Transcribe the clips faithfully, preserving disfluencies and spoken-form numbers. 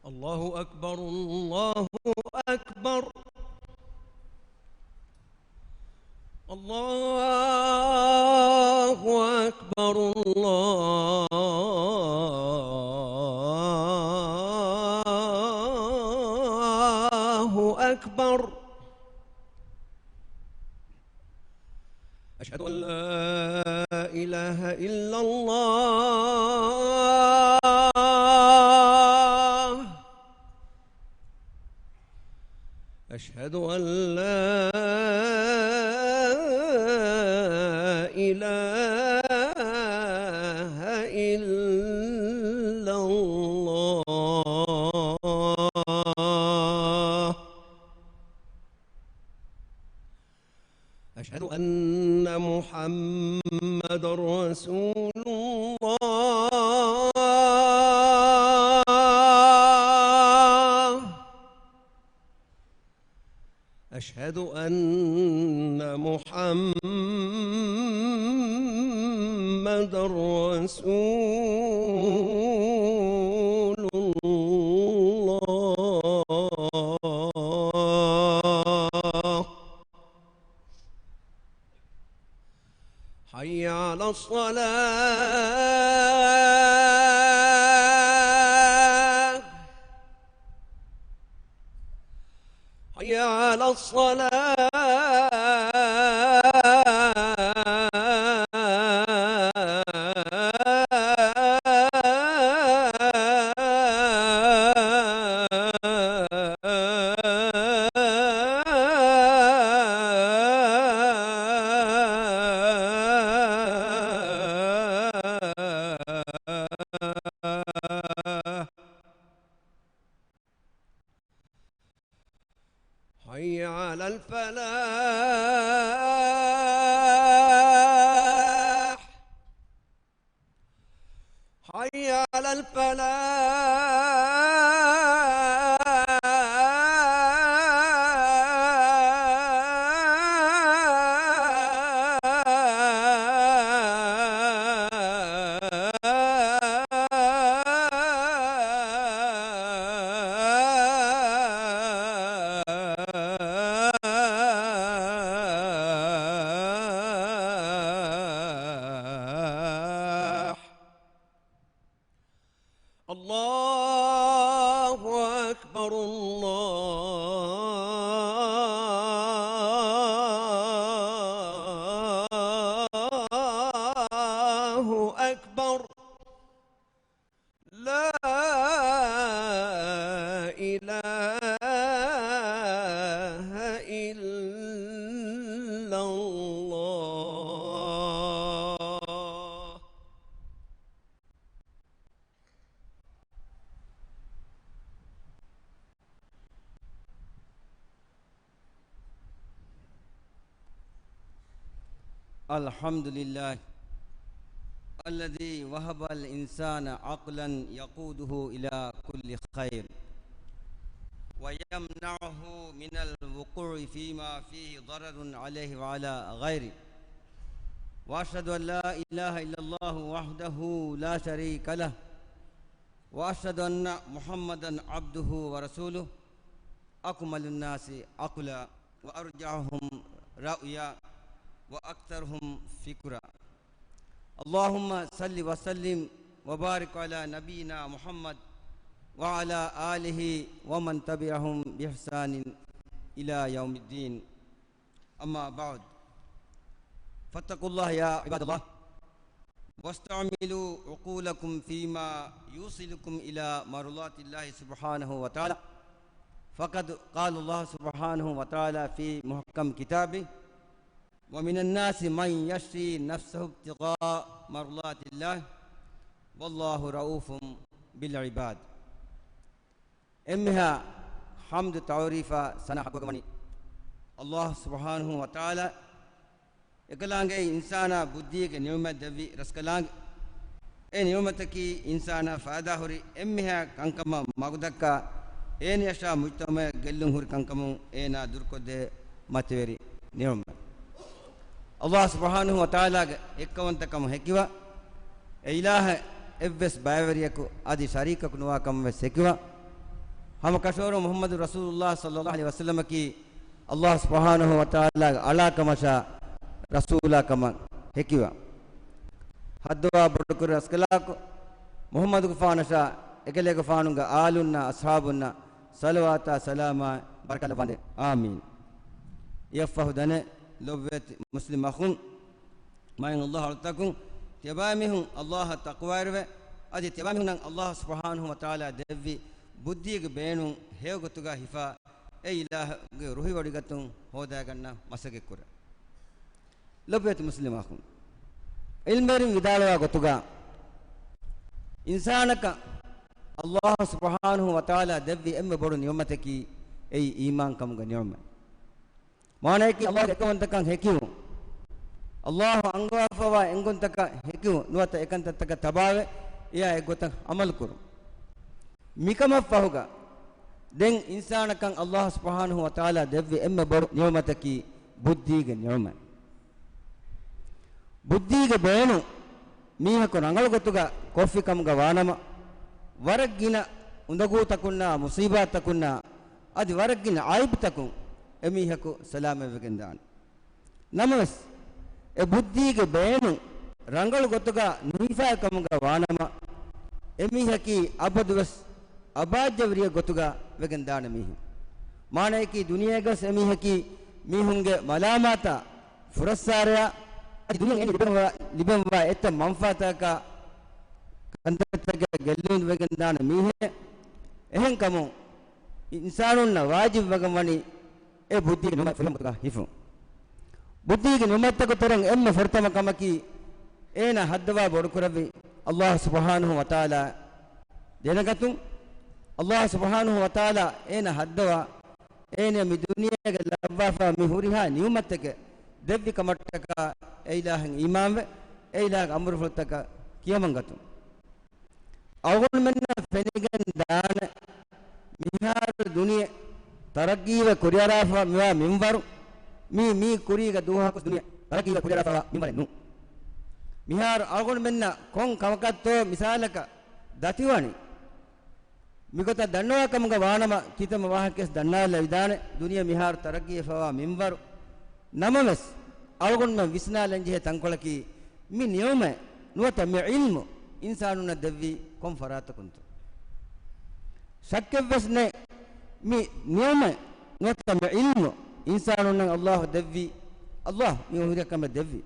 الله أكبر، الله أكبر. الله أكبر، الله أكبر. أشهد أن لا إله إلا الله. أشهد أن لا إله إلا الله. أشهد أن محمدا رسول الله. أشهد أن محمدا رسول الله. حي على الصلاة. حي على الصلاة. حي على الفلاح. حي على الفلاح. الله أكبر، الله أكبر. لا إله إلا الله. الحمد لله الذي وهب الإنسان عقلا يقوده إلى كل خير ويمنعه من الوقوع فيما فيه ضرر عليه وعلى غيره. وأشهد أن لا إله إلا الله وحده لا شريك له، وأشهد أن محمدا عبده ورسوله، أكمل الناس عقلا وأرجعهم رأيا وأكثرهم فكرا. اللهم صل وسلم وبارك على نبينا محمد وعلى آله ومن تبعهم بإحسان إلى يوم الدين. أما بعد، فاتقوا الله يا عباد الله، واستعملوا عقولكم فيما يوصلكم إلى مرضاة الله سبحانه وتعالى. فقد قال الله سبحانه وتعالى في محكم كتابه: ومن الناس من يشري نفسه ابتغاء مرضات الله والله رؤوف بالعباد. އެންމެހާ ޙަމްދު ތަޢުރީފާ ސަނާ ޙައްޤުވެގެންވަނީ ﷲ ސުބްޙާނަހޫ ވަތަޢާލާ. އެކަލާނގެ އިންސާނާ ބުއްދިއެއްގެ ނިޢުމަތް ދެއްވި ރަސްކަލާނގެ. އެ ނިޢުމަތަކީ އިންސާނާ ފައިދާހުރި އެންމެހާ ކަންކަމަށް މަގުދައްކާ، އޭނަޔަށާ މުޖްތަމަޢަށް ގެއްލުން ހުރި ކަންކަމުން އޭނާ ދުރުކޮށްދޭ މަތިވެރި ނިޢުމަތް. ﷲ ސުބްޙާނަހޫ ވަތަޢާލާގެ އެއްކަވަންތަކަމަށް ހެކިވާ، އެ އިލާހަށް އެއްވެސް ބައިވެރިޔަކު އަދި ޝަރީކަކު ނުވާ ކަމަށް ވެސް ހެކިވާ، ހަމަ ކަށަވަރު މުޙައްމަދު ރަސޫލުﷲ ޞައްލަﷲ ޢަލައިހި ވަސައްލަމަކީ ﷲ ސުބްޙާނަހޫ ވަތަޢާލާގެ އަޅާ ކަމަށާ ރަސޫލާ ކަމަށް ހެކިވާ، ހައްދަވާ ބޮޑުކުރި ރަސްކަލާކޮ މުޙައްމަދުގެފާނަށާ އެކަލޭގެފާނުގެ އާލުންނާ އަޞްޙާބުންނަށް ޞަލަވާތާ ސަލާމާ ބަރަކާތް ލައްވާނދޭ. އާމީން. އެއަށްފަހު ދަނެ ލޮބުވެތި މުސްލިމް އަޚުން، މާތް ﷲ އަޅުތަކުން، ތިޔަބައިމީހުން ﷲ އަށް ތަޤްވާވެރިވެ، އަދި ތިޔަބައިމީހުންނަށް ﷲ ސުބްޙާނަހޫ ވަތަޢާލާ ދެއްވި ބުއްދީގެ ބޭނުން ހެޔޮ ގޮތުގަ ހިފާ، އެ އިލާހުގެ ރުހިވޮޑިގަތުން ހޯދާގަންނަ މަސައްކަތްކުރޭ. ލޮބުވެތި މުސްލިމް އަޚުން، ޢިލްމުވެރިން ވިދާޅުވާ ގޮތުގަ، އިންސާނަކަށް ﷲ ސުބްޙާނަހޫ ވަތަޢާލާ ދެއްވި އެންމެ ބޮޑު ނިޢުމަތަކީ އެއީ އީމާންކަމުގެ ނިޢުމަތް. މާނަޔަކީ ﷲ ގެ އެކަމަށްތަކަށް ހެކިވުން، ﷲ އަންގަވާފައިވާ އެންގުންތަކަށް ހެކިވުން، ނުވަތަ އެކަންތައްތަކަށް ތަބާވެ، އެއާ އެއްގޮތަށް ޢަމަލުކުރުން. މިކަމަށްފަހުގަ ދެން އިންސާނަކަށް ﷲ ސުބްޙާނަހޫ ވަތަޢާލާ ދެއްވި އެންމެ ބޮޑު ނިޢުމަތަކީ ބުއްދީގެ ނިޢުމަތް. ބުއްދީގެ ބޭނުން މީހަކު ރަނގަޅު ގޮތުގަ ކޮށްފި ކަމުގަ ވާނަމަ، ވަރަށް ގިނަ އުނދަގޫތަކުންނާ މުޞީބާތަކުންނާ އަދި ވަރަށް ގިނަ އައިބުތަކުން އެމީހަކު ސަލާމަތްވެގެން ދާނެ. ނަމަވެސް، އެ ބުއްދީގެ ބޭނުން ރަނގަޅު ގޮތުގަ ނުހިފާ ކަމުގަ ވާނަމަ، އެމީހަކީ އަބަދުވެސް އަބާއްޖަވެރިއެއް ގޮތުގަ ވެގެން ދާނެ މީހެއް. މާނަޔަކީ ދުނިޔޭގަސް އެމީހަކީ މީހުންގެ މަލާމާތާ ފުރައްސާރަޔާ، އަދި ދުނިޔެ އެން ލިބެންވާ، ލިބެންވާ އެތައް މަންފާތަކާ ކަންތައްތަކެއް ގެއްލުން ވެގެން ދާނެ މީހެއް. އެހެންކަމުން އިންސާނުންނަށް ވާޖިބް ވެގެން ވަނީ އެ ބުއްދީގެ ނިޢުމަތް ފުރިހަމަ ގޮތުގަ ހިފުން. ބުއްދީގެ ނިޢުމަތްތަކު ތެރެއިން އެންމެ ފުރަތަމަ ކަމަކީ، އޭނާ ހައްދަވާ ބޮޑުކުރެއްވި ﷲ ސުބްޙާނަހޫ ވަތަޢާލާ ދެނެގަތުން. ﷲ ސުބްޙާނަހޫ ވަތަޢާލާ އޭނާ ހައްދަވާ، އޭނަ މި ދުނިޔޭގަ ލައްވާފަ މި ހުރިހާ ނިޢުމަތްތަކެއް ދެއްވި ކަމަށްޓަކާ އެ އިލާހަށް އީމާންވެ، އެ އިލާހުގެ އަމުރުފުޅުތަކަށް ކިޔަމަންގަތުން. އަޅުގަނޑުމެންނަށް ފެނިގެން ދާނެ، މިހާރު ދުނިޔެ ތަރައްގީވެ ކުރިއަރާފަ މިވާ މިންވަރު، މީ، މީ ކުރީގެ ދުވަހަކު ދުނިޔެ ތަރައްގީވެ ކުރިއަރާފަ މިންވަރެއް ނޫން. މިހާރު އަޅުގަނޑުމެންނަށް ކޮން ކަމަކަށްތޯ މިސާލަކަށް ދަތިވަނީ، މިގޮތަށް ދަންނަވާ ކަމުގަ ވާނަމަ، ކިތަންމެ ވާހަކަޔަސް ދަންނާލަ ވިދާނެ، ދުނިޔެ މިހާރު ތަރައްގީވެފަވާ މިންވަރު. ނަމަވެސް، އަޅުގަނޑުމެން ވިސްނާލަންޖެހޭ ތަންކޮޅަކީ، މި ނިޢުމަތް ނުވަތަ މި ޢިލްމު އިންސާނުންނަށް ދެއްވީ ކޮން ފަރާތަކުންތޯ؟ ޝައްކެއްވެސް ނެތް، މި ނިޢުމަތް ނުވަތަ މި ޢިލްމު އިންސާނުންނަށް ﷲ ދެއްވީ، ﷲ މި ހުރިހާ ކަމެއް ދެއްވީ.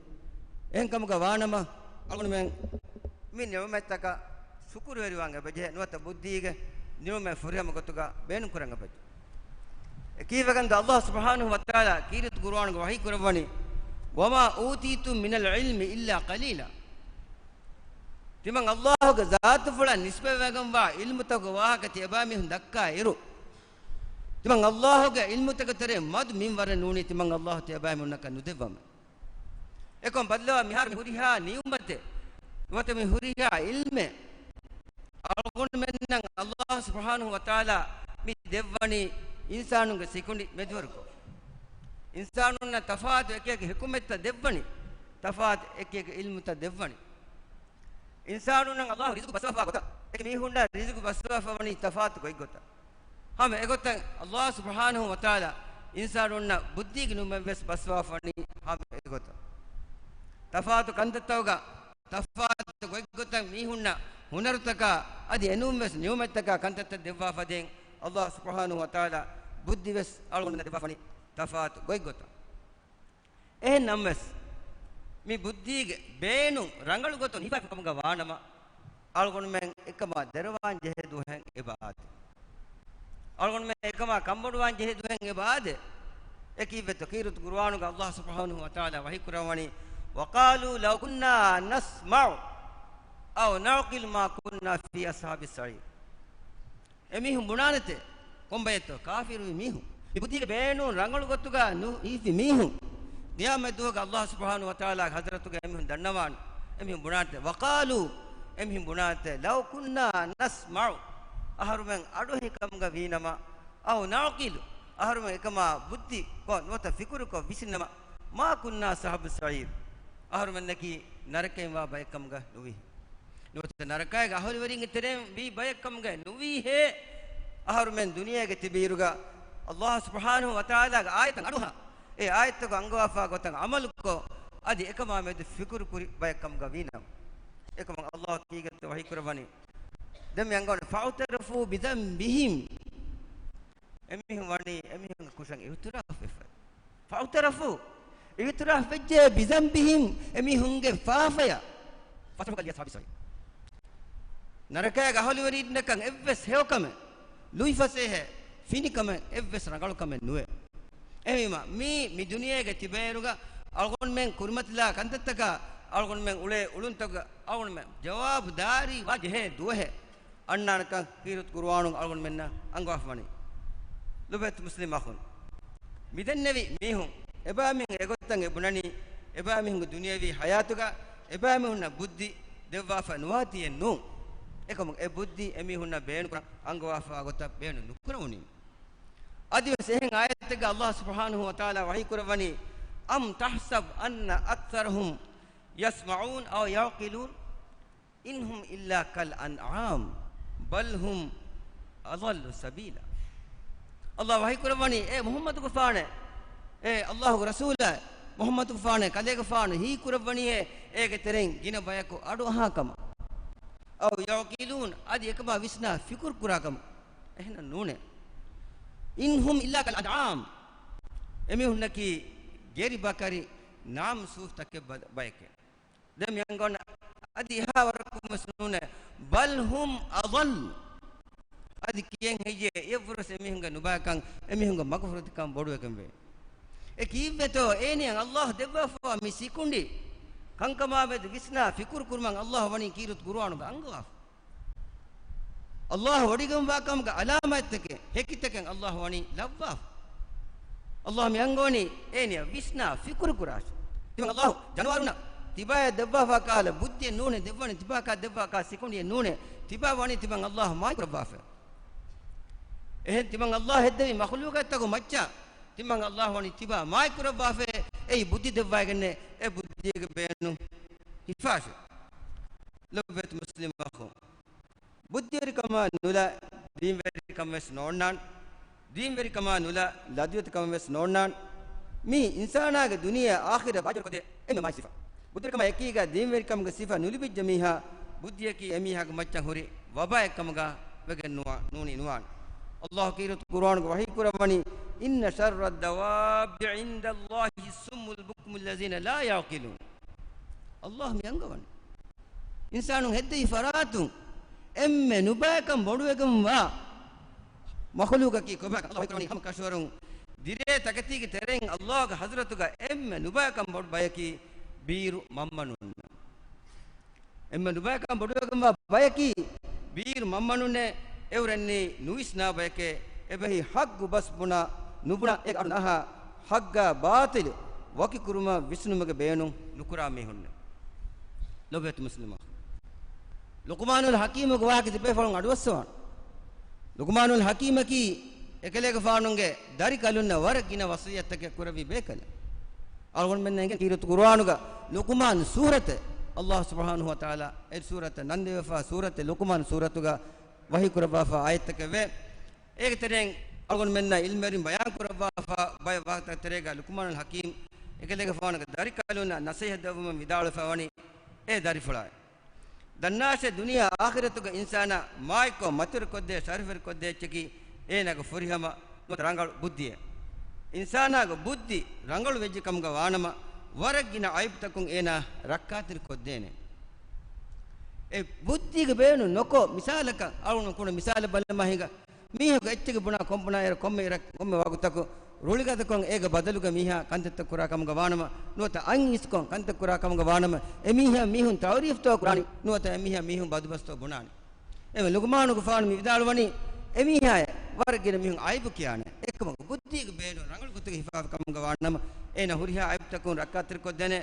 އެހެންކަމުގަ ވާނަމަ، އަޅުގަނޑުމެން މި ނިޢުމަތްތަކަށް ޝުކުރުވެރިވާން އެބަޖެހޭ، ނުވަތަ ބުއްދީގެ ނިޢުމަތް ފުރިހަމަ ގޮތުގަ ބޭނުންކުރަން އެބަޖެހޭ. އެކީވެގެންދޯ ﷲ ސުބްޙާނަހޫ ވަތަޢާލާ ކީރިތި ޤުރުއާނުގަ ވަޙީ ކުރައްވަނީ، "وما أوتيتم من العلم إلا قليلا." ތިމަން ﷲ ގެ ޒާތުފުޅަށް ނިސްބަތްވެގެންވާ ޢިލްމުތަކުގެ ވާހަކަ ތިޔަބައިމީހުން ދައްކާ އިރު، ތިމަން ﷲ ގެ ޢިލްމުތަކުގެ ތެރެއިން މަދު މިންވަރެއް ނޫނީ ތިމަން ﷲ ތިޔަބައިމީހުންނަކަށް ނުދެއްވަމޭ. އެކަމަކު ބައްލަވާ، މިހާރު މި ހުރިހާ ނިޢުމަތެއް ނުވަތަ މި ހުރިހާ ޢިލްމެއް އަޅުގަނޑުމެންނަށް ﷲ ސުބްޙާނަހޫ ވަތަޢާލާ މި ދެއްވަނީ އިންސާނުންގެ ސިކުނޑި މެދުވެރިކޮށް. އިންސާނުންނަށް ތަފާތު އެކި އެކި ޙިކުމަތްތައް ދެއްވަނީ، ތަފާތު އެކި އެކި ޢިލްމުތައް ދެއްވަނީ. އިންސާނުންނަށް ﷲ ރިޒުޤު ބަސްވާފާ ގޮތަށް، އެކި މީހުންނަށް ރިޒުޤު ބަސްވާފަ ވަނީ ތަފާތު ގޮތްގޮތަށް. ހަމަ އެގޮތަށް ﷲ ސުބްޙާނަހޫ ވަތަޢާލާ އިންސާނުންނަށް ބުއްދީގެ ނިޢުމަތްވެސް ބަސްވާފަ ވަނީ ހަމަ އެގޮތަށް. ތަފާތު ކަންތައްތަކުގަ، ތަފާތު ގޮތްގޮތަށް މީހުންނަށް ހުނަރުތަކާ އަދި އެނޫންވެސް ނިޢުމަތްތަކާ ކަންތައްތައް ދެއްވާ ފަދައިން، ﷲ ސުބްޙާނަހޫ ވަތަޢާލާ ބުއްދިވެސް އަޅުގަނޑުމެންނަށް ދެއްވާފަ ވަނީ ތަފާތު ގޮތްގޮތަށް. އެހެން ނަމަވެސް، މި ބުއްދީގެ ބޭނުން ރަނގަޅު ގޮތުން ހިފާފަ ކަމުގަ ވާނަމަ، އަޅުގަނޑުމެން އެކަމާ ދެރަވާން ޖެހޭ ދުވަހެއް އެބަ އާދޭ. އަޅުގަނޑުމެން އެކަމާ ކަންބޮޑުވާން ޖެހޭ ދުވަހެއް އެބަ އާދޭ. އެ ކީއްވެތޯ؟ ކީރިތި ޤުރުއާނުގަ ﷲ ސުބްޙާނަހޫ ވަތަޢާލާ ވަޙީ ކުރައްވަނީ، "وقالوا لو كنا نسمع أو نعقل ما كنا في أصحاب السعير." އެމީހުން ބުނާނެތެ، ކޮންބައެއްތޯ؟ ކާފިރުވި މީހުން، މި ބުއްދީގެ ބޭނުން ރަނގަޅު ގޮތުގަ ނުހިފި މީހުން، ޤިޔާމަތް ދުވަހުގަ ﷲ ސުބްޙާނަހޫ ވަތަޢާލާގެ ޙަޟްރަތުގަ އެމީހުން ދަންނަވާނެ. އެމީހުން ބުނާނެތެ، "وقالوا"، އެމީހުން ބުނާނެތެ، "لو كنا نسمع"، އަހަރުމެން އަޑުއެހި ކަމުގަ ވީނަމަ، "أو نعقل"، އަހަރުމެން އެކަމާ ބުއްދިކޮށް ނުވަތަ ފިކުރުކޮށް ވިސްނިނަމަ، "ما كنا في أصحاب السعير"، އަހަރުމެންނަކީ ނަރަކައިން ވާ ބައެއް ކަމުގަ ނުވީ. ނުވަތަ ނަރަކައިގެ އަހުލުވެރިންގެ ތެރެއިން ވީ ބައެއް ކަމުގަ ނުވީހޭ. އަހަރުމެން ދުނިޔޭގަ ތިބިއިރުގަ ﷲ ސުބްޙާނަހޫ ވަތަޢާލާގެ އާޔަތަށް އަޑުއަހާ، އެ އާޔަތްތަކަށް އަންގަވާފާ ގޮތަށް ޢަމަލުކޮށް، އަދި އެކަމާ މެދު ފިކުރު ކުރި ބައެއް ކަމުގަ ވީނަމަ، އެކަމަށް ﷲ ކީގެންތޯ ވަޙީ ކުރައްވަނީ؟ ދެން މި އަންގަވަނީ، فَاعْتَرَفُوا بِذَنبِهِمْ. އެމީހުން ވަނީ އެމީހުންގެ ކުށަށް އިޢުތިރާފު ވެފަ. فَاعْتَرَفُوا، އިޢުތިރާފު ވެއްޖެ، بِذَنبِهِمْ، އެމީހުންގެ ފާފަޔަށް. فَسُحْقًا لِأَصْحَابِ السَّعِيرِ. ނަރަކައިގެ އަހުލުވެރީންނަކަށް އެއްވެސް ހެޔޮކަމެއް، ލުއިފަސޭހަ ފިނިކަމެއް، އެއްވެސް ރަނގަޅު ކަމެއް ނުވޭ. އެހެންވީމަ، މީ، މި ދުނިޔޭގަ ތިބޭއިރުގަ އަޅުގަނޑުމެން ކުރިމަތިލާ ކަންތައްތަކާ، އަޅުގަނޑުމެން އުޅޭ އުޅުންތަކުގަ އަޅުގަނޑުމެން ޖަވާބުދާރީ ވާ ޖެހޭ ދުވަހެއް އަންނާނެކަން ކީރިތި ޤުރުއާނުން އަޅުގަނޑުމެންނަށް އަންގަވާފަވަނީ. ލޮބުވެތި މުސްލިމް އަޚުން، މިދެންނެވި މީހުން، އެބައިމީހުން އެގޮތަށް އެ ބުނަނީ، އެބައިމީހުންގެ ދުނިޔެވީ ޙަޔާތުގަ އެބައިމީހުންނަށް ބުއްދި ދެއްވާފަ ނުވާތީއެއް ނޫން. އެކަމު އެ ބުއްދި އެމީހުންނަށް ބޭނުންކުރަން އަންގަވާފާ ގޮތަށް ބޭނުން ނުކުރެވުނީ. އަދިވެސް އެހެން އާޔަތެއްގަ ﷲ ސުބްޙާނަހޫ ވަތަޢާލާ ވަޙީ ކުރައްވަނީ، أَمْ تَحْسَبُ أَنَّ أَكْثَرَهُمْ يَسْمَعُونَ أَوْ يَعْقِلُونَ إِنْ هُمْ إِلَّا كَالْأَنْعَامِ بَلْ هُمْ أَضَلُّ سَبِيلًا. ﷲ ވަޙީ ކުރައްވަނީ، އޭ މުޙައްމަދުގެފާނޭ، އޭ ﷲގެ ރަސޫލާ، މުޙައްމަދުގެފާނޭ، ކަލޭގެފާނު ހީކުރައްވަނީއޭ، އޭގެ ތެރެއިން ގިނަ ބަޔަކު އަޑުއަހާކަމަށް. أَوْ يَعْقِلُونَ، އަދި އެކަމާ ވިސްނާ ފިކުރު ކުރާކަމަށް. އެހެންނަށް ނޫނޭ. إِنْ هُمْ إِلَّا كَالْأَنْعَامِ، އެމީހުންނަކީ ގެރި ބަކަރި ނާމްސޫފްތަކެއް ބަ-، ބަޔެކޭ. ދެން މި އަންގަވަން އަދި އެހާ ވަރަކުން ވެސް ނޫނޭ. بَلْ هُمْ أَضَلُّ. އަދި ކިޔެން ހެއްޔޭ، އެއަށްވުރެސް އެމީހުންގެ ނުބައިކަން، އެމީހުންގެ މަގުފުރަތިކަން ބޮޑުވެގެންވޭ. އެ ކީއްވެތޯ، އޭނިއަށް ﷲ ދެއްވާފަވާ މި ސިކުނޑި ކަންކަމާމެދު ވިސްނާ ފިކުރު ކުރުމަށް ﷲ ވަނީ ކީރިތި ޤުރުއާނުގަ އަންގަވާފަ. ﷲ ވޮޑިގެންވާކަމުގެ އަލާމާތްތަކެއް، ހެކިތަކެއް ﷲ ވަނީ ލައްވާފަ. ﷲ މި އަންގަވަނީ އޭނިއަށް ވިސްނާ ފިކުރު ކުރާށޭ. ތިމަން ﷲ ޖަނަވާރުންނަށް ތިބާޔަށް ދެއްވާފާ ކަހަލަ ބުއްދިއެއް ނޫނޭ، ދެއްވަނީ ތިބާކާ ދެއްވާކާ ސިކުނޑިއެއް ނޫނޭ. ތިބާ ވަނީ ތިމަން ﷲ މާތް ކުރައްވާފަ. އެހެން ތިމަން ﷲ ހެއްދެވި މަޚުލޫޤާތްތަކުގެ މައްޗަށް ތިމަން ﷲ ވަނީ ތިބާ މާތް ކުރައްވާފަ. އެއީ ބުއްދި ދެއްވައިގެންނޭ، އެ ބުއްދިއެއްގެ ބޭނުން ހިފާށޭ. ލޮބުވެތި މުސްލިމް އަޚުން، ބުއްދިވެރިކަމާ ނުލާ، ދީންވެރިކަން ވެސް ނޯންނާނެ. ދީންވެރިކަމާ ނުލާ، ލަދުވެތިކަމެއް ވެސް ނޯންނާނެ. މީ އިންސާނާގެ ދުނިޔެ އާޚިރަތް ބާޒާރުކޮށްދޭ އެންމެ މާތް ސިފަ. ބުއްދިވެރިކަމާ އެކީގަ ދީންވެރިކަމުގެ ސިފަ ނުލިބިއްޖެ މީހާ، ބުއްދިއަކީ އެމީހާގެ މައްޗަށް ހުރި ވަބާއެއްކަމުގަ ވެގެން ނުވާ، ނޫނީ ނުވާނެ. ﷲ ކީރިތި ޤުރުއާނުގަ ވަޙީ ކުރައްވަނީ، إِنَّ شَرَّ الدَّوَابِّ عِندَ اللَّهِ الصُّمُّ الْبُكْمُ الَّذِينَ لَا يَعْقِلُونَ. ﷲ މި އަންގަވަނީ، އިންސާނުން ހެއްދެވި ފަރާތުން އެންމެ ނުބައިކަން ބޮޑުވެގެންވާ މަޚުލޫޤަކީ ކޮބާކަން ﷲ ވަޙީކުރައްވަނީ ހަމަ ކަށަވަރުން. ދިރޭ ތަކެތީގެ ތެރެއިން ﷲގެ ޙަޟްރަތުގަ އެންމެ ނުބައިކަން ބޮޑު ބަޔަކީ ބީރު މަންމަނުންނަށް. އެންމެ ނުބައިކަން ބޮޑުވެގެންވާ ބަޔަކީ ބީރު މަންމަނުންނޭ. އެއުރެންނީ ނުވިސްނާ ބަޔެކޭ. އެބަހީ ޙައްޤު ބަސް ބުނާ، ނުބުނާ އޭގެ އަޑު ނަހާ، ޙައްޤާ ބާޠިލު ވަކިކުރުމަށް ވިސްނުމުގެ ބޭނުން ނުކުރާ މީހުންނޭ. ލޮބުވެތި މުސްލިމް އަޚުން، ލުޤުމާނުލް ޙަކީމުގެ ވާހަކަ ތިބޭފުޅުން އަޑުއައްސަވާނެ. ލުޤުމާނުލް ޙަކީމަކީ އެކަލޭގެފާނުގެ ދަރިކަލުންނަށް ވަރަށް ގިނަ ވަޞިއްޔަތްތަކެއް ކުރެއްވި ބޭކަލެއް. އަޅުގަނޑުމެންނަށް އެނގޭ ކީރިތި ޤުރުއާނުގަ ލުޤުމާން ސޫރަތެއް، ﷲ ސުބްޙާނަހޫ ވަތަޢާލާ އެ ސޫރަތަށް ނަންދެވިފާ ސޫރަތެއް، ލުޤުމާން ސޫރަތުގަ ވަޙީ ކުރައްވާފާ އާޔަތްތަކެވެ. އޭގެ ތެރެއިން އަޅުގަނޑުމެންނަށް ޢިލްމުވެރިން ބަޔާން ކުރައްވާފާ ބައެއް ވާހަކަތައް ތެރޭގަ ލުޤުމާނުލް ޙަކީމް އެކަލޭގެފާނުގެ ދަރިކަލުންނަށް ނަޞޭޙަތް ދެއްވުމަށް ވިދާޅުވެފަ ވަނީ، އޭ ދަރިފުޅާއޭ، ދަންނާށޭ، ދުނިޔެ އާޚިރަތުގެ އިންސާނާ މާތްކޮށް މަތިވެރިކޮށްދޭ، ޝަރަފުވެރިކޮށްދޭ އެއްޗަކީ އޭނާގެ ފުރިހަމަ ނުވަތަ ރަނގަޅު ބުއްދިއޭ. އިންސާނާގެ ބުއްދި ރަނގަޅު ވެއްޖެ ކަމުގަ ވާނަމަ، ވަރަށް ގިނަ ޢައިބުތަކުން އޭނާ ރައްކާތެރި ކޮށްދޭނެ. އެ ބުއްދީގެ ބޭނުން ނޮކޮށް، މިސާލަކަށް އަޅުގަނޑު ކުޑަ މިސާލެއް ބަލަމާ ހިނގާ. މީހަކު އެއްޗެކެ ބުނާ ކޮން ބުނާ އިރަށް ކޮންމެ އިރަށް ކޮންމެ ވަގުތަކު ރުޅިގަދަކޮށް އޭގެ ބަދަލުގަ މީހާ ކަންތައްތައް ކުރާ ކަމުގަ ވާނަމަ، ނުވަތަ އަން އިސްކޮށް ކަންތައް ކުރާ ކަމުގަ ވާނަމަ، އެމީހާ މީހުން ތަޢުރީފްތޯ ކުރާނީ، ނުވަތަ އެމީހާ މީހުން ބަދުބަސްތޯ ބުނާނީ. އެމެ ލުޤުމާނުގެފާނު މި ވިދާޅުވަނީ، އެމީހާއަށް ވަރަށް ގިނަ މީހުން ޢައިބު ކިޔާނެ. އެކަމަކު ބުއްދީގެ ބޭނުން ރަނގަޅު ގޮތުގަ ހިފާފަ ކަމުގަ ވާނަމަ، އޭނަ ހުރިހާ ޢައިބުތަކުން ރައްކާތެރިކޮށްދޭނެ.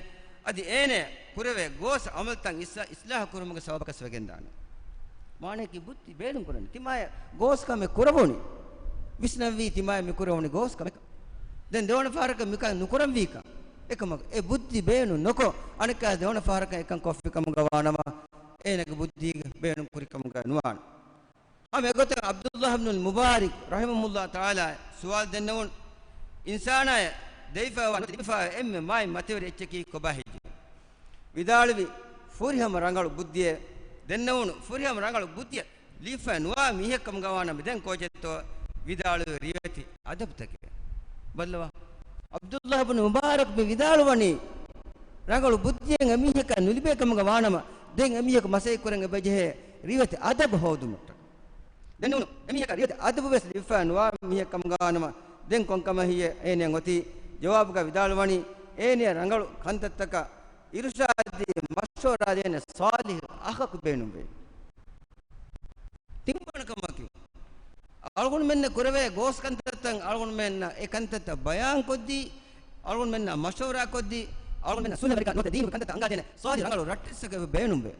އަދި އޭނަ ކުރެވޭ ގޯސް ޢަމަލުތައް އިސް-، އިޞްލާޙު ކުރުމުގެ ސަބަބަކަސް ވެގެންދާނެ. މާނަޔަކީ ބުއްދި ބޭނުން ކުރަނީ. ތިމާޔަށް ގޯސް ކަމެއް ކުރެވުނީ. ވިސްނަންވީ ތިމާޔަށް މި ކުރެވުނީ ގޯސް ކަމެއް. ދެން ދެވަނަ ފަހަރަކަށް މިކަން ނުކުރަންވީކަން. އެކަމަކު އެ ބުއްދި ބޭނުން ނޮކޮށް، އަނެއްކާ ދެވަނަ ފަހަރަކަށް އެކަން ކޮށްފި ކަމުގަ ވާނަމަ، އޭނަގެ ބުއްދީގެ ބޭނުން ކުރި ކަމުގަ ނުވާނެ. ހަމަ އެގޮތަށް ޢަބްދުﷲ ބިން މުބާރިކް ރަޙިމަހުﷲ ތަޢާލާ ސުވާލު ދެންނެވުނު، އިންސާނާއަށް ދެވިފައިވާ ނުވަތަ ލިބިފައިވާ އެންމެ މާތް މަތިވެރި އެއްޗަކީ ކޮބާ ހެއްޔޭ؟ ވިދާޅުވި، ފުރިހަމަ ރަނގަޅު ބުއްދިއެއް. ދެންނެވުނު ފުރިހަމަ ރަނގަޅު ބުއްދިއެއް ލިބިފައި ނުވާ މީހެއް ކަމުގަ ވާނަމަ ދެން ކޯޗެއްތޯ؟ ވިދާޅުވި، ރިވެތި އަދަބުތަކެއް. ބައްލަވާ. ޢަބްދުﷲ ބިން މުބާރަކް މި ވިދާޅުވަނީ، ރަނގަޅު ބުއްދިއެއް އެމީހަކަށް ނުލިބޭ ކަމުގަ ވާނަމަ، ދެން އެމީހަކު މަސައްކަތް ކުރަން އެބަޖެހޭ ރިވެތި އަދަބު ހޯދުމަށްޓަކައި. ދެން ނޫނު، އެމީހަކަށް ރިވެތި އަދަބު ވެސް ލިބިފައި ނުވާ މީހެއް ކަމުގަ ވާނަމަ، ދެން ކޮންކަމެއް ހެއްޔޭ އޭނަ އޮތީ؟ ޖަވާބުގަ ވިދާޅުވަނީ، އޭނަ ރަނގަޅު ކަންތައްތަކަށް އިރުޝާދީ މަޝްވަރާ ދޭނެ ޞާލިޙު އަޚަކު ބޭނުންވޭ. ތިންވަނަ ކަމަކީ، އަޅުގަނޑުމެންނަށް ކުރެވޭ ގޯސް ކަންތައްތައް އަޅުގަނޑުމެންނަށް އެ ކަންތައްތައް ބަޔާން ކޮށްދީ، އަޅުގަނޑުމެންނާ މަޝްވަރާ ކޮށްދީ، އަޅުގަނޑުމެންނަށް ސުންނަތްވެރިކަން ނުވަތަ ދީނުގެ ކަންތައްތައް އަންގާދޭނެ ޞާލިޙު ރަނގަޅު ރައްޓެއްސަކު އެބަ ބޭނުންވޭ.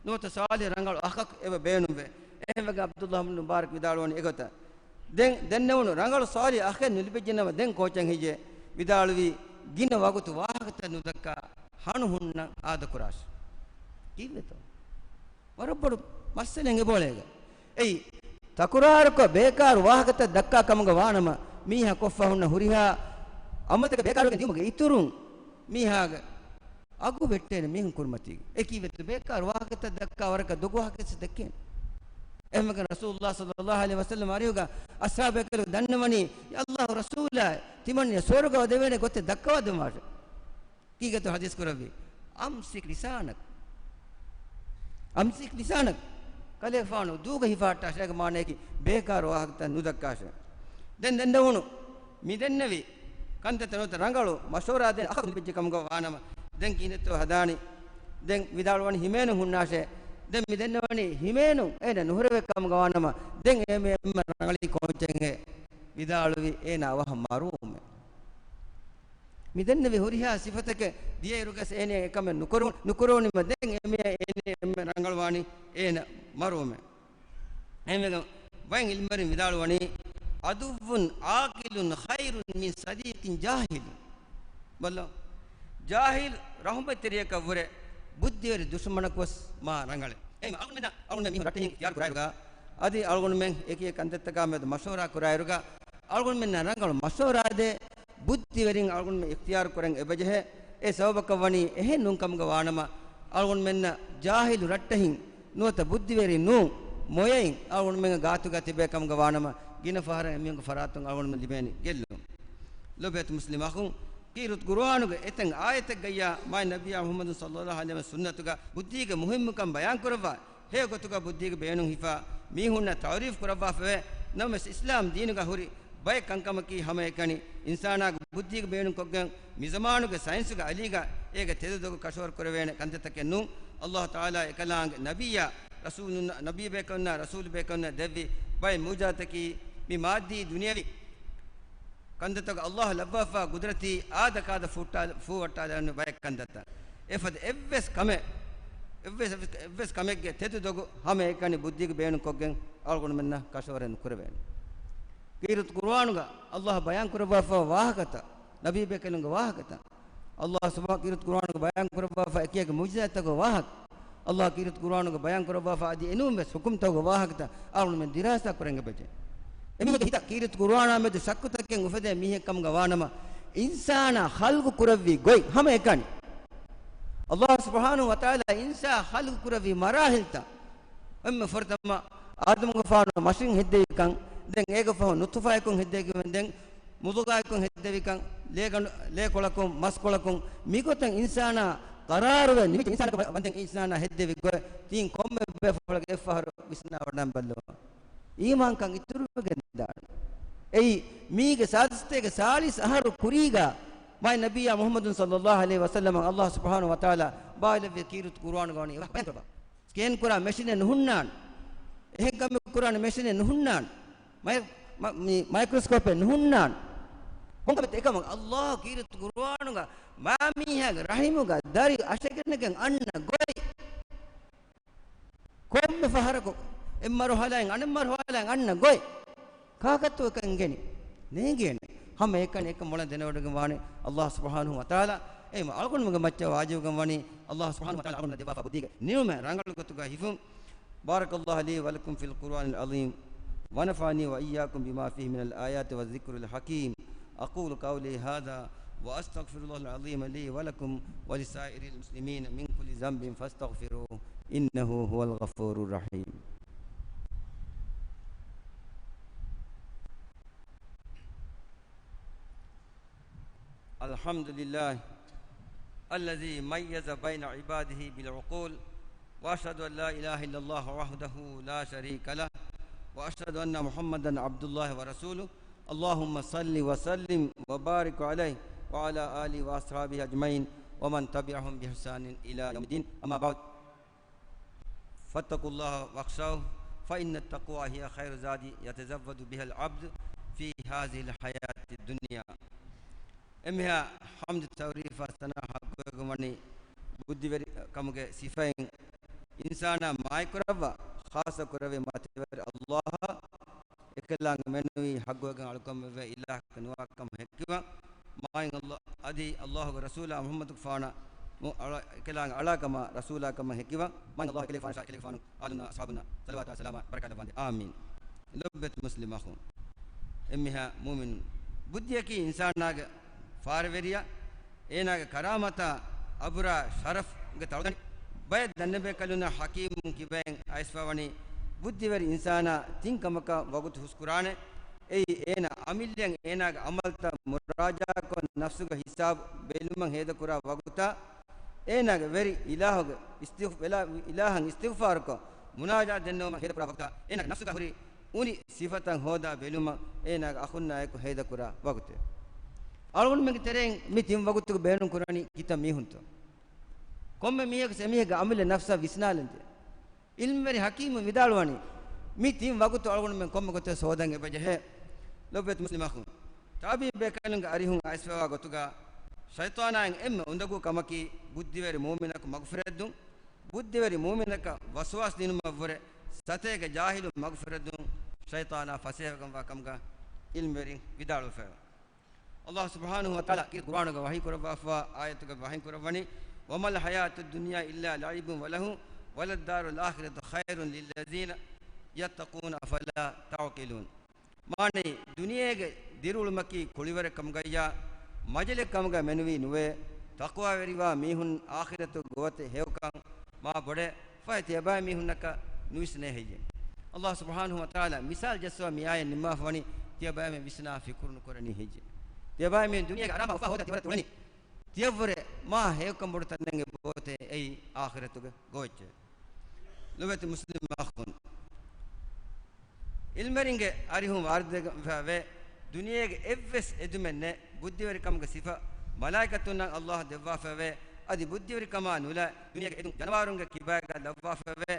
ނުވަތަ ޞާލިޙު ރަނގަޅު އަޚަކު އެބަ ބޭނުންވޭ. އެހެންވެގެން ޢަބްދުﷲ ބިން މުބާރަކް ވިދާޅުވަނީ އެގޮތަށް. ދެން، ދެންނެވުނު ރަނގަޅު ޞާލިޙު އަޚެއް ނުލިބިއްޖެނަމަ ދެން ކޯޗެއް ހެއްޔޭ؟ ވިދާޅުވީ، ގިނަ ވަގުތު ވާހަކަތައް ނުދައްކާ ހަނު ހުންނަން އާދަކުރާށި. ކީއްވެތޯ؟ ވަރަށް ބޮޑު މައްސަލައެއް އެބައުޅޭގަ. އެއީ، ތަކުރާރުކޮށް ބޭކާރު ވާހަކަތައް ދައްކާ ކަމުގަ ވާނަމަ، މީހާ ކޮށްފަ ހުންނަ ހުރިހާ އަމަލުތަކެއް ބޭކާރުވެގެން ދިޔުމުގެ އިތުރުން މީހާގެ އަގު ވެއްޓޭނެ މީހުން ކުރިމަތީގަ. އެކީ ވެއްޓު ބޭކާރު ވާހަކަތައް ދައްކާ ވަރަކަށް ދޮގު ވާހަކައެއް ދެއްކޭނެ. އެހެންވެގެން ރަސޫލުﷲ ޞައްލަﷲ ޢަލައިހި ވަސައްލަމަ އަރިހުގަ އަޞްޙާބު ބޭކަލުން ދަންނަވަނީ، ޔާ ﷲ ރަސޫލާ، ތިމަންނަ ސުވަރުގަ ދެވޭނެ ގޮތެއް ދައްކަވާ ދެއްވާށެ. ކީގެތޯ ޙަދީޘް ކުރެއްވީ؟ أمسك لسانك. أمسك لسانك. ކަލޭފާނު ދޫގަ ހިފަހައްޓާށޭ، އޭގެ މާނަޔަކީ ބޭކާރު ވާހަކަތައް ނުދައްކާށޭ. ދެން ދެންނެވުނު، މި ދެންނެވި ކަންތައްތައް ނުވަތަ ރަނގަޅު މަޝްވަރާ ދޭން އަޚަކު ލިބިއްޖެ ކަމުގަ ވާނަމަ، ދެން ކިހިނެއްތޯ ހަދާނީ؟ ދެން ވިދާޅުވަނީ ހިމޭނުން ހުންނާށޭ. ދެން މި ދެންނެވަނީ ހިމޭނުން އޭނަ ނުހުރެވޭ ކަމުގަ ވާނަމަ، ދެން އެ މީހާ ރަނގަޅީ ކޯޗެއްހޭ؟ ވިދާޅުވީ އޭނަ އަވަހަށް މަރުވުމޭ. މި ދެންނެވި ހުރިހާ ސިފަތަކެއް ދިޔައިރުގަސް އޭނަ އެކަމެއް ނުކުރު-، ނުކުރުވުނީމަ ދެން އެ މީހާ އޭނަ އެންމެ ރަނގަޅުވާނީ އޭނަ މަރުވުމޭ. އެހެންވެގެން ވައިން ޢިލްމުވެރިން ވިދާޅުވަނީ، عدو عاقل خير من صديق جاهل. ބައްލަ، ޖާހިލް ރަޙުމަތްތެރިޔަކަށްވުރެ ބުއްދިވެރި ދުޝްމަނަކުވެސް މާ ރަނގަޅޭ. އެހެން އަޅުގަނޑުމެން، އަޅުގަނޑުމެން މީހުން ރައްޓެހިން އިޚްތިޔާރު ކުރާއިރުގަ، އަދި އަޅުގަނޑުމެން އެކި އެކި ކަންތައްތަކާ މެދު މަޝްވަރާ ކުރާއިރުގަ، އަޅުގަނޑުމެންނަށް ރަނގަޅު މަޝްވަރާ ދޭ ބުއްދިވެރިން އަޅުގަނޑުމެން އިޚްތިޔާރު ކުރަން އެބަޖެހޭ. އެ ސަބަބަކަށް ވަނީ އެހެން ނޫން ކަމުގަ ވާނަމަ، އަޅުގަނޑުމެންނަށް ޖާހިލު ރައްޓެހިން ނުވަތަ ބުއްދިވެރި ނޫން މޮޔައިން އަޅުގަނޑުމެންގެ ގާތުގަ ތިބޭ ކަމުގަ ވާނަމަ، ގިނަ ފަހަރަށް އެމީހުންގެ ފަރާތުން އަޅުގަނޑުމެން ލިބޭނީ ގެއްލުން. ލޮބުވެތި މުސްލިމް އަޚުން، ކީރިތި ޤުރުއާނުގެ އެތަން އާޔަތެއްގައްޔާ މާތް ނަބިއްޔާ މުޙައްމަދު ޞައްލަﷲ ޢަލައިހި ވަސައްލަމަ ސުންނަތުގަ ބުއްދީގެ މުހިއްމުކަން ބަޔާން ކުރައްވާ، ހެޔޮ ގޮތުގަ ބުއްދީގެ ބޭނުން ހިފާ މީހުންނަށް ތަޢުރީފު ކުރައްވާފަވޭ. ނަމަވެސް އިސްލާމް ދީނުގަ ހުރި ބައެއް ކަންކަމަކީ ހަމައެކަނި އިންސާނާގެ ބުއްދީގެ ބޭނުން ކޮށްގެން މިޒަމާނުގެ ސައިންސުގެ އަލީގަ އޭގެ ތެދު ދޮގު ކަށަވަރު ކުރެވޭނެ ކަންތައްތަކެއް ނޫން. ﷲ ތަޢާލާ އެކަލާނގެ ނަބިއްޔާ ރަސޫލުން، ނަބީ ބޭކަލުންނާ ރަސޫލު ބޭކަލުންނަށް ދެއްވި ބައެއް މުޢުޖިޒާތަކީ މި މާއްދީ ދުނިޔަވީ ކަންތައްތަކުގެ ﷲ ލައްވާފާ ޤުދުރަތީ އާދަ ކާދަ ފޫއްޓާ-، ފޫވައްޓާލާން ބައެއް ކަންތައްތައް. އެފަދަ އެއްވެސް ކަމެއް، އެއްވެސް، އެއްވެސް، އެއްވެސް ކަމެއްގެ ތެދު ދޮގު ހަމައެކަނި ބުއްދީގެ ބޭނުން ކޮށްގެން އަޅުގަނޑުމެންނަށް ކަށަވަރެއް ނުކުރެވޭނެ. ކީރިތި ޤުރުއާނުގަ ﷲ ބަޔާން ކުރައްވާފާ ވާހަކަތައް، ނަބީ ބޭކަލުންގެ ވާހަކަތައް، ﷲ ސުބްޙާ-، ކީރިތި ޤުރުއާނުގަ ބަޔާން ކުރައްވާފާ އެކިއެކި މުޢުޖިޒާތްތަކުގެ ވާހަކަ، ﷲ ކީރިތި ޤުރުއާނުގަ ބަޔާން ކުރައްވާފާ އަދި އެނޫން ވެސް ޙުކުމްތަކުގެ ވާހަކަތައް އަޅުގަނޑުމެން ދިރާސާ ކުރަން އެބަޖެހޭ. އެމީހުންގެ ހިތަށް ކީރިތި ޤުރުއާނާ މެދު ޝައްކުތަކެއް އުފެދޭ މީހެއް ކަމުގަ ވާނަމަ، އިންސާނާ ޚަލްޤު ކުރެއްވި ގޮތް ހަމައެކަނި. ﷲ ސުބްޙާނަހޫ ވަތަޢާލާ އިންސާނާ ޚަލްޤު ކުރެއްވި މަރާޙިލްތައް، އެންމެ ފުރަތަމަ އާދަމުގެފާނު މަށިން ހެއްދެވިކަން، ދެން އޭގެ ފަހު ނުޠުފާއަކުން ހެއްދެވިކަން، ދެން މުޟުޣާއަކުން ހެއްދެވިކަން، ލޭގަނޑު-، ލޭކޮޅަކުން، މަސްކޮޅަކުން، މިގޮތަށް އިންސާނާ ޤަރާރުވެ ނިމިއްޖެ އިންސާނާ ވަންދެން އިންސާނާ ހެއްދެވި ގޮތް ތިން ކޮންމެ ބޭފުޅަކަށް އެއްފަހަރު ވިސްނާވަޑަން ބައްލަވާ. އީމާންކަން އިތުރުވެގެން ދާނެ. އެއީ، މީގެ ސާދަސްތޭގެ ސާޅީސް އަހަރު ކުރީގަ، މާތް ނަބިއްޔާ މުޙައްމަދު ޞައްލަﷲ ޢަލައިހި ވަސައްލަމަށް ﷲ ސުބްޙާނަހޫ ވަތަޢާލާ ބާއިލެއްވި ކީރިތި ޤުރުއާނުގަ ވަނީ ބަޔާން ކުރައްވާ. ސްކޭން ކުރާ މެޝިނެއް ނުހުންނާނެ. އެހެން ކަމެއް ކުރާނެ މެޝިނެއް ނުހުންނާނެ. މައި-، މަ-، މި މައިކްރޮސްކޯޕެއް ނުހުންނާނެ. ކޮންކަމެއް އެކަމަށް ﷲ ކީރިތި ޤުރުއާނުގަ މާމީހާގެ ރަޙިމުގަ ދަރި އަށެގެނެގެން އަންނަ ގޮތް. ކޮންމެ ފަހަރަކު އެއް މަރުޙަލާއިން އަނެއް މަރުޙަލާއަށް އަންނަ ގޮތް ކާކަށްތޯ އެކަން އެނގެނީ؟ ނޭނގޭނެ. ހަމަ އެކަނި އެކަން މޮޅަށް ދެނެވޮޑިގެން ވާނެ ﷲ ސުބްޙާނަހޫ ވަތަޢާލާ. އެހެންވީމަ އަޅުގަނޑުމެންގެ މައްޗަށް ވާޖިބުކަން ވަނީ ﷲ ސުބްޙާނަހޫ ވަތަޢާލާ އަޅުގަނޑުމެންނަށް ދެއްވާފާ ބުއްދީގެ ނިޢުމަތް ރަނގަޅު ގޮތުގަ ހިފުން. بارك الله لي ولكم في القرآن العظيم، ونفعني وإياكم بما فيه من الآيات والذكر الحكيم. أقول قولي هذا، وأستغفر الله العظيم لي ولكم ولسائر المسلمين من كل ذنب فاستغفروه، إنه هو الغفور الرحيم. الحمد لله الذي ميز بين عباده بالعقول، وأشهد أن لا إله إلا الله وحده لا شريك له، وأشهد أن محمدا عبد الله ورسوله. اللهم صل وسلم وبارك عليه وعلى آله وأصحابه أجمعين ومن تبعهم بإحسان إلى يوم الدين. أما بعد، فاتقوا الله واخشوه، فإن التقوى هي خير زاد يتزود بها العبد في هذه الحياة الدنيا. އެންމެހާ ޙަމްދު ތަޢުރީފާ ސަނާ ޙައްޤުވެގެން ވަނީ ބުއްދިވެރި ކަމުގެ ސިފައިން އިންސާނާ މާތްކުރައްވާ، ޚާއްޞަ ކުރެއްވި މަތިވެރި ﷲ އެކަލާނގެ މެނުވީ ޙައްޤުވެގެން އަޅުކަމެއްވެ އިލާހަކަށް ނުވާކަމަށް ހެއްކިވާ، މާތް ﷲ އަދި ﷲގެ ރަސޫލާ މުޙައްމަދުގެފާނަށް އެކަލާނގެ އަޅާކަމާ ރަސޫލާކަމަށް ހެއްކިވާ، މާތް ﷲ އެކަލޭގެފާނަށާ އެކަލޭގެފާނު އާލުންނާ އަޞްޙާބުންނާ ޞަލަވާތާ ސަލާމާ ބަރަކާތް ލައްވާނދޭ. އާމީން. ލޮބުވެތި މުސްލިމް އަޚުން، އެންމެހާ މުއުމިނުން، ބުއްދިއަކީ އިންސާނާގެ ފާރިވެރިޔާ، އޭނާގެ ކަރާމަތާ، އަބުރާ، ޝަރަފްގެ ތަޅުދަނޑި. ބައެއް ދަންނަބޭކަލުންނަށް ޙަކީމުން ކިބައިން އައިސްފަވަނީ ބުއްދިވެރި އިންސާނާ ތިން ކަމަކަށް ވަގުތު ހުސްކުރާނެ. އެއީ، އޭނާ އަމިއްލައަށް އޭނާގެ އަމަލްތައް މުރާޖާކޮށް، ނަފްސުގެ ހިސާބު ބެލުމަށް ހޭދަކުރާ ވަގުތާ، އޭނާގެ ވެރި އިލާހުގެ އިސްތިޣް-، އިލާ-، އިލާހަށް އިސްތިޣްފާރުކޮށް، މުނާޖާތް ދެންނެވުމަށް ހޭދަކުރާ ވަގުތާ، އޭނާގެ ނަފްސުގަ ހުރި އުނި ސިފަތައް ހޯދާ ބެލުމަށް އޭނާގެ އަޚުންނާއެކު ހޭދަކުރާ ވަގުތެއް. އަޅުގަނޑުމެންގެ ތެރެއިން މި ތިން ވަގުތުގެ ބޭނުން ކުރަނީ ކިތައް މީހުންތޯ؟ ކޮންމެ މީހަކު އެމީހެއްގެ އަމިއްލަ ނަފްސާ ވިސްނާލަންޖެ. ޢިލްމުވެރި ޙަކީމުން ވިދާޅުވަނީ، މި ތިން ވަގުތު އަޅުގަނޑުމެން ކޮންމެ ގޮތެއް ހޯދަން އެބަޖެހޭ. ލޮބުވެތި މުސްލިމް އަޚުން، ތާބީ ބޭކަލުންގެ އަރިހުން އައިސްފަވާ ގޮތުގަ، ޝައިޠާނާއިން އެންމެ އުނދަގޫ ކަމަކީ ބުއްދިވެރި މުއުމިނަކު މަގުފުރެއްދުން. ބުއްދިވެރި މުއުމިނަކަށް ވަސްވާސް ދިނުމަށްވުރެ ސަތޭކަ ޖާހިލުން މަގުފުރެއްދުން ޝައިޠާނާ ފަސޭހަވެގެންވާ ކަމުގަ ޢިލްމުވެރިން ވިދާޅުވެފައެވެ. ﷲ ސުބްޙާނަހޫ ވަތަޢާލާ ކީރިތި ޤުރްއާނުގަ ވަޙީ ކުރައްވާފަވާ އާޔަތުގަ ވަޙީ ކުރައްވަނީ، وما الحياة الدنيا إلا لعب ولهو وللدار الآخرة خير للذين يتقون أفلا تعقلون. މާނައީ، ދުނިޔޭގެ ދިރިއުޅުމަކީ ކުޅިވަރެއް ކަމުގައްޔާ، މަޖަލެއް ކަމުގަ މެނުވީ ނުވޭ، ތަޤްވާވެރިވާ މީހުން އާޚިރަތު ގޮވަތެއް ހެޔޮކަން މާ ބޮޑެއް. ފަހެ ތިޔަބައިމީހުންނަކަށް ނުވިސްނޭ ހެއްޔެ؟ ﷲ ސުބްޙާނަހޫ ވަތަޢާލާ މިސާލު ޖައްސަވާ މި އާޔަތް ނިންމާފަވަނީ ތިޔަބައިމީހުން ވިސްނާ ފިކުރު ނުކުރަނީ ހެއްޔެ؟ ތިޔަބައިމީހުން ދުނިޔޭގެ އަރާމާ އުފާ ހޯދާ ތި ވަރަށް އުޅެނީ. ތިޔަށްވުރެ މާ ހެޔޮކަން ބޮޑު ތަނެއް އެބައޮތޭ އެއީ އާޚިރަތުގެ ގޮވައްޗޭ. ލޮބުވެތި މުސްލިމް އަޚުން، ޢިލްމުވެރިންގެ އަރިހުން ވާރިދުވެފައެވެ. ދުނިޔޭގެ އެއްވެސް އެދުމެއް ނެތް ބުއްދިވެރިކަމުގެ ސިފަ މަލާއިކަތުންނަށް ﷲ ދެއްވާފައެވެ. އަދި ބުއްދިވެރިކަމާ ނުލާ ދުނިޔޭގެ އެދުން ޖަނަވާރުންގެ ކިބައިގަ ލައްވާފައެވެ.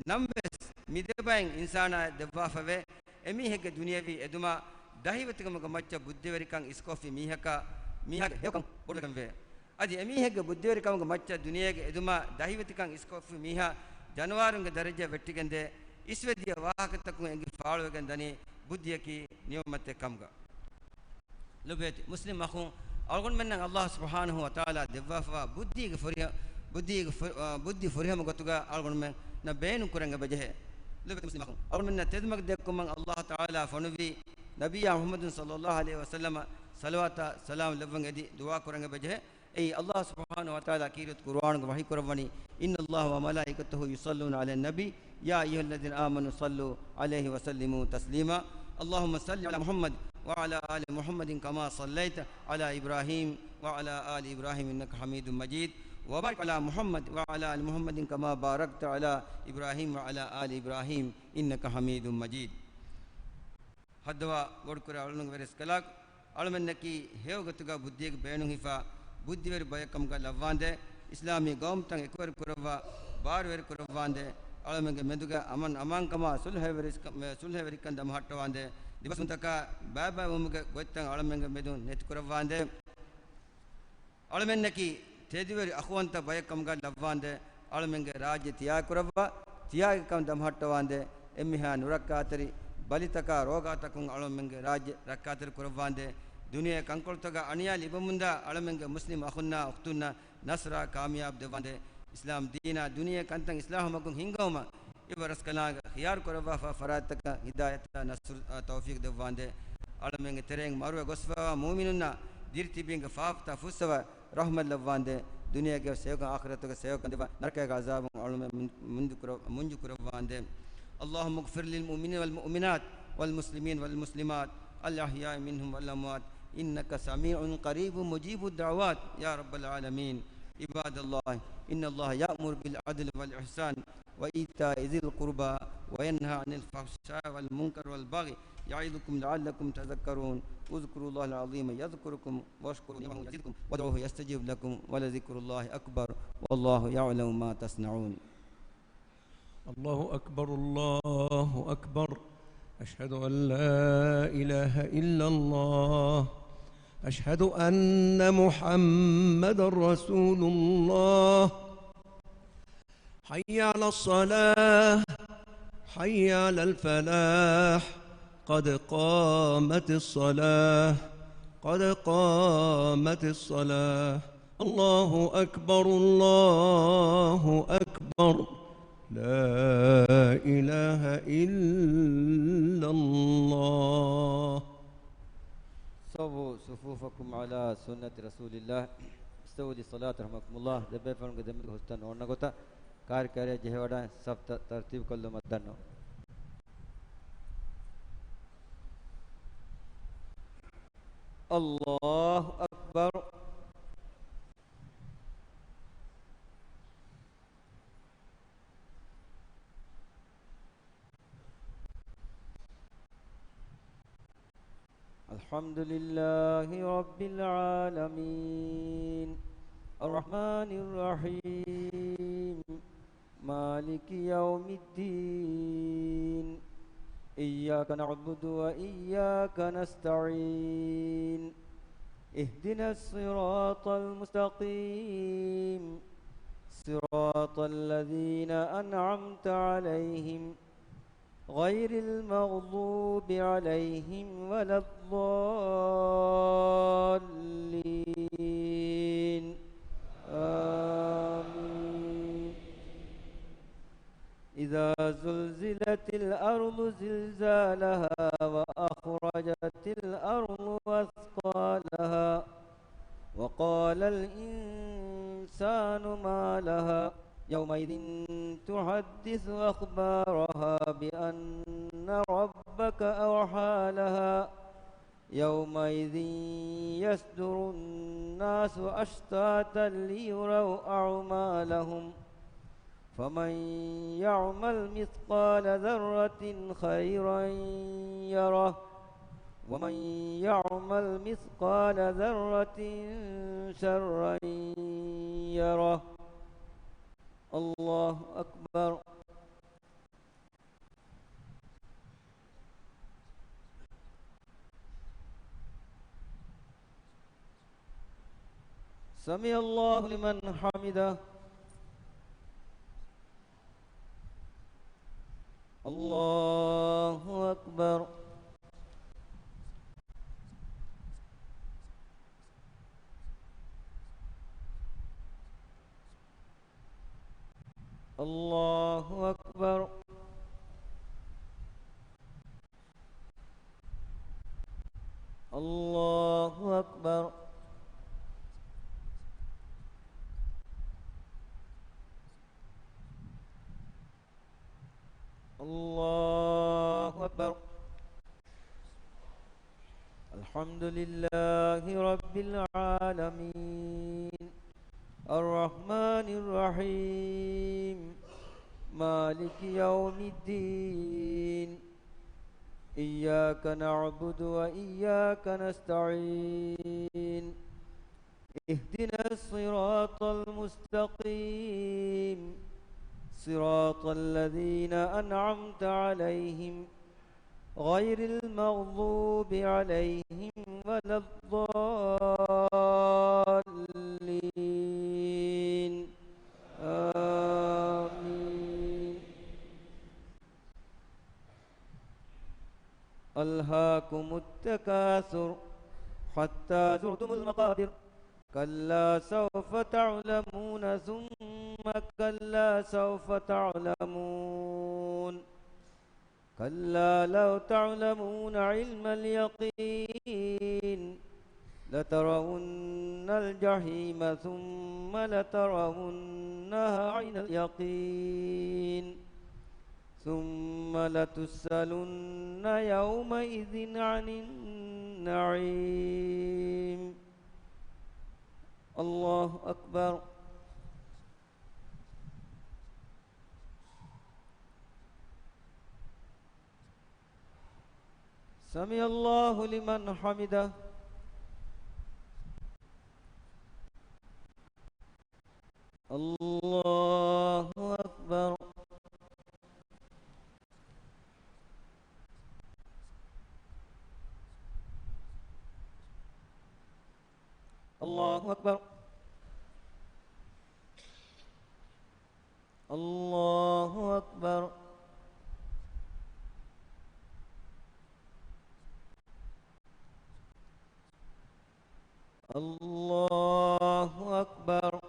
ނަމަވެސް މި ދެބައިން އިންސާނާއަށް ދެއްވާފައެވެ. އެމީހެއްގެ ދުނިޔެވީ އެދުމާ ދަހިވެތިކަމުގެ މައްޗަށް ބުއްދިވެރިކަން އިސްކޮށްފި މީހަކާ، މީހާގެ ހެޔޮކަން ބޮޑުވެގެންވޭ. އަދި އެމީހެއްގެ ބުއްދިވެރިކަމުގެ މައްޗަށް ދުނިޔޭގެ އެދުމާ ދަހިވެތިކަން އިސްކޮށްފި މީހާ ޖަނަވާރުންގެ ދަރަޖައަށް ވެއްޓިގެންދޭ. އިސްވެދިޔަ ވާހަކަތަކުން އެނގި ފާޅުވެގެން ދަނީ ބުއްދިއަކީ ނިޢުމަތެއް ކަމުގަ. ލޮބުވެތި މުސްލިމް އަޚުން، އަޅުގަނޑުމެންނަށް ﷲ ސުބްޙާނަހޫ ވަތަޢާލާ ދެއްވާފަވާ ބުއްދީގެ ފުރިހަ-، ބުއްދީގެ ފު-، އާ، ބުއްދި ފުރިހަމަ ގޮތުގަ އަޅުގަނޑުމެންނަށް ބޭނުން ކުރަން އެބަޖެހޭ. ލޮބުވެތި މުސްލިމް އަޚުން، އަޅުގަނޑުމެންނަށް ތެދުމަގު ދެއްކުމަށް ﷲ ތަޢާލާ ފޮނުއްވީ ނަބިއްޔާ މުޙައްމަދު ޞައްލައްލާހު ޢަލައިހި ވަސައްލަމަށް ޞަލަވާތާ ސަލާމް ލެއްވަން އެދި ދުޢާ ކުރަން އެބަޖެހޭ. އެއީ، ﷲ ސުބްޙާނަހޫ ވަތަޢާލާ ކީރިތި ޤުރުއާނުގަ ވަޙީ ކުރައްވަނީ، إن الله وملائكته يصلون على النبي، يا أيها الذين آمنوا صلوا عليه وسلموا تسليما. اللهم صل على محمد وعلى آل محمد كما صليت على إبراهيم وعلى آل إبراهيم إنك حميد مجيد. وبارك على محمد وعلى آل محمد كما باركت على إبراهيم وعلى آل إبراهيم إنك حميد مجيد. ހައްދަވާ ބޮޑުކުރާ އަޅުގަނޑު ވެރި ރަސްކަލާކޮ، އަޅުމެންނަކީ ހެޔޮ ގޮތުގަ ބުއްދިއެއްގެ ބޭނުން ހިފާ ބުއްދިވެރި ބަޔެއް ކަމުގަ ލައްވާނދޭ، އިސްލާމީ ގައުމުތައް އެކުވެރި ކުރައްވާ، ބާރުވެރި ކުރައްވާނދޭ، އަޅުމެންގެ މެދުގަ އަމަން އަމާންކަމާ ސުލްހަވެރިސް-، ސުލްހަވެރިކަން ދަމަހައްޓަވާނދޭ، ދިމަސްވުންތަކާ ބައިބައިވުމުގެ ގޮތްތައް އަޅުމެންގެ މެދުން ނެތިކުރައްވާނދޭ. އަޅުމެންނަކީ ތެދުވެރި އަޚުވަންތަ ބަޔެއް ކަމުގަ ލައްވާނދޭ، އަޅުމެންގެ ރާއްޖެ ތިޔާކުރައްވާ، ތިޔާގެ ކަން ދަމަހައްޓަވާނދޭ، އެންމެހާ ނުރައްކާތެރި ބަލިތަކާ ރޯގާތަކުން އަޅުމެންގެ ރާއްޖެ ރައްކާތެރި ކުރައްވާނދޭ، ދުނިޔެ ކަންކޮޅުތަކަށް އަނިޔާ ލިބެމުންދާ އަޅުމެންގެ މުސްލިމް އަޚުންނާ އުޚްތުންނަށް ނަޞްރާ ކާމިޔާބު ދެއްވާނދޭ، އިސްލާމް ދީނާ ދުނިޔެ ކަންތައް އިސްލާހުމަގުން ހިންގަވުމަށް އެބަ ރަސްކަލާނގެ ޚިޔާރު ކުރައްވާފަ ފަރާތްތަކަށް ހިދާޔަތާ ނަޞްރު ތައުފީޤު ދެއްވާނދޭ. އަޅަމެންގެ ތެރެއިން މަރުވެ ގޮސްފަވާ މުއުމިނުންނާ ދިރިތިބީންގެ ފާފަތާ ފުއްސަވާ ރަޙްމަތް ލައްވާނދޭ. ދުނިޔޭގެ ސެޔޮކަން އާޚިރަތުގެ ސެޔޮކަން ދެއްވާ ނަރަކައިގެ ޢަޒާބުން އަޅުމެން މުން-، މުންޖު ކުރަ-، މުންޖު ކުރައްވާނދޭ. اللهم اغفر للمؤمنين والمؤمنات والمسلمين والمسلمات الأحياء منهم والأموات إنك سميع قريب مجيب الدعوات يا رب العالمين. عباد الله، إن الله يأمر بالعدل والإحسان وإيتاء ذي القربى وينهى عن الفحشاء والمنكر والبغي يعظكم لعلكم تذكرون. اذكروا الله العظيم يذكركم واشكروا نعمه يزدكم وادعوه يستجب لكم ولذكر الله أكبر والله يعلم ما تصنعون. الله أكبر، الله أكبر. أشهد أن لا إله إلا الله. أشهد أن محمدا رسول الله. حي على الصلاة، حي على الفلاح، قد قامت الصلاة، قد قامت الصلاة. الله أكبر، الله أكبر. لا إله إلا الله. سووا صفوفكم على سنة رسول الله. استووا للصلاة رحمكم الله. ދެބޭފުޅުންގެ ދެމެދު ހުސްތަން އޮންނަ ގޮތަށް ކާރި ކާރިއަށް ޖެހިވަޑައި ސަފްތައް ތަރްތީބު ކޮށްލުމަށް ދަންނަވަން. الله أكبر. الحمد لله رب العالمين. الرحمن الرحيم. مالك يوم الدين. إياك نعبد وإياك نستعين. اهدنا الصراط المستقيم. صراط الذين أنعمت عليهم غير المغضوب عليهم ولا الضالين. آمين. إذا زلزلت الأرض زلزالها وأخرجت الأرض أثقالها وقال الإنسان ما لها يومئذ تحدث أخبارها بأن ربك أوحى لها يومئذ يصدر الناس أشتاتا ليروا أعمالهم فمن يعمل مثقال ذرة خيرا يره ومن يعمل مثقال ذرة شرا يره. الله أكبر. سمع الله لمن حمده. الله أكبر. الله أكبر. الله أكبر. الله أكبر. الحمد لله رب العالمين. الرحمن الرحيم. مالك يوم الدين. إياك نعبد وإياك نستعين. اهدنا الصراط المستقيم. صراط الذين أنعمت عليهم غير المغضوب عليهم ولا الضالين. آمين. ألهاكم التكاثر حتى زرتم المقابر. كلا سوف تعلمون ثم كلا سوف تعلمون. كلا لو تعلمون علم اليقين لترون الجحيم ثم لترونها عين اليقين ثم لتسألن يومئذ عن النعيم. الله أكبر. سمع الله لمن حمده. الله أكبر. الله أكبر. الله أكبر. الله أكبر.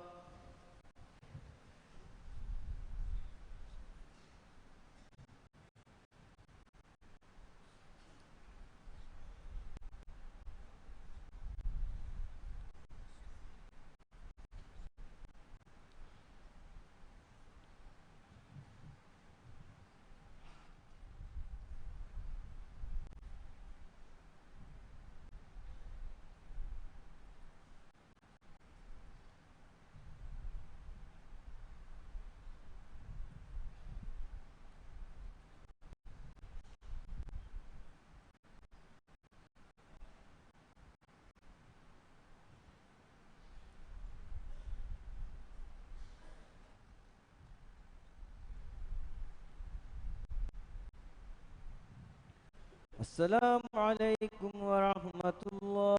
السلام عليكم ورحمة الله.